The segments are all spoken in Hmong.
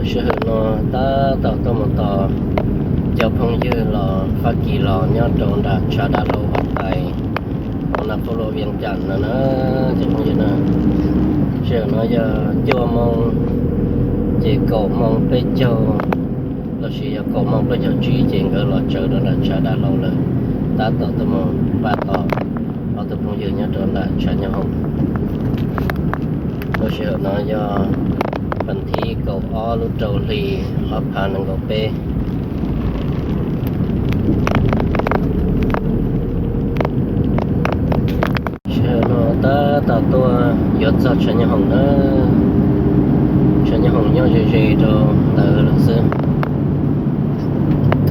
Sij hawm no tab tom tuaj mus tos cov phooj ywg los Fab Kis los nyob rau nram tshav dav hlau Vaj Tais, hauv Naj Phoos Luam Vias Cas no na, cov phooj ywg na. Sij hawm no yog cuaj moo, ces kaum moo peb caug lossis yog kaum moo plaub caug tsib ces nkawd los tsaws rau nram tshav dav hlau lawm. Tab tom tuaj mus pab tos ob tug phooj ywg nyob rau nram tshav nyob hoom. Lub sij hawm no yog vas thib kaum ob lub rau hli ob phav nees nkaum peb. Sij hawm no tab tom tuaj yuav txog tshav nyob hoom na. Tshav nyob hoom nyob ze ze rau ntawd lawm xwb,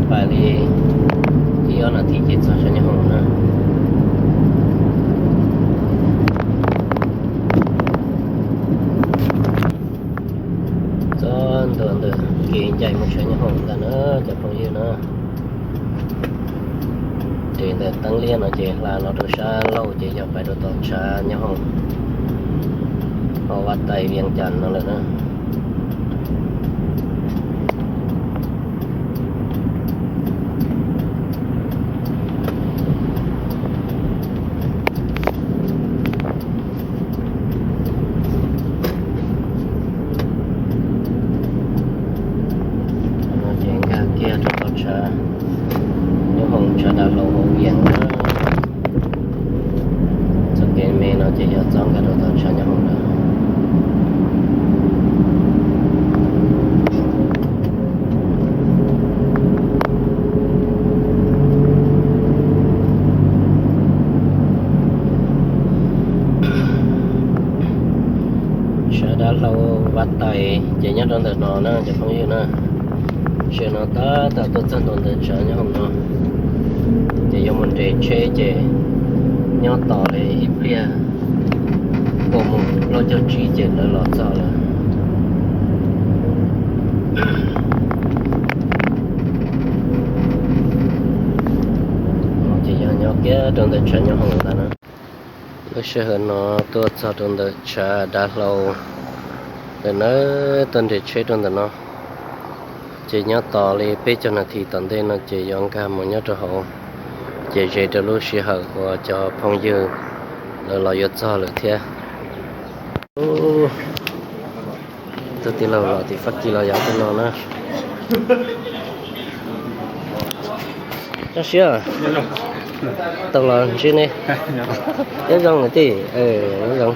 pais li ib ob nas this ces txog tshav nyob hoom na. Txog ntua ntawm kev ncaim mus tshav nyob hoom ntag na cov phooj ywg na. Ces ntawm teeb liab no ces hla los rau sab laug ces yog pais rau tom tshav nyob hoom hauv Vaj Tais Vias Cas no lawm na. No ces nkag kiag rau tom tshav nyob hoom tshav dav hlau hauv Vias na. Txoj kev me no ces yog txoj nkag rau tom tshav nyob hoom lawm. Tshav dav hlau Vaj Tais ces nyob rau ntawm no na cov phooj ywg na. Sij hawm no tab tom tuaj txog ntua ntawm tshav nyob hoom no, ces yuav mus nres tsheb ces nyob tos li ib pliag, kaum moo plaub caug tsib ces lawv los txog lawm. Ces yog nyob kiag rau ntawm tshav nyob hoom ntag na. Lub sij hawm no tuaj txog rau ntawm tshav dav hlau lawm na, tuaj nres tsheb rau ntawm no. Ces nyob tos li peb caug nas this tom ntej no ces yuav nkag mus nyob rau hauv, ces ze rau lub sij hawm uas cov phooj ywg lawv los yuav txog lawm thiab. Tus tij laug los tim Fab Kis los yog tus no na. Nyob siab, tau los ntsib nej. Nyob zoo tij, nyob zoo.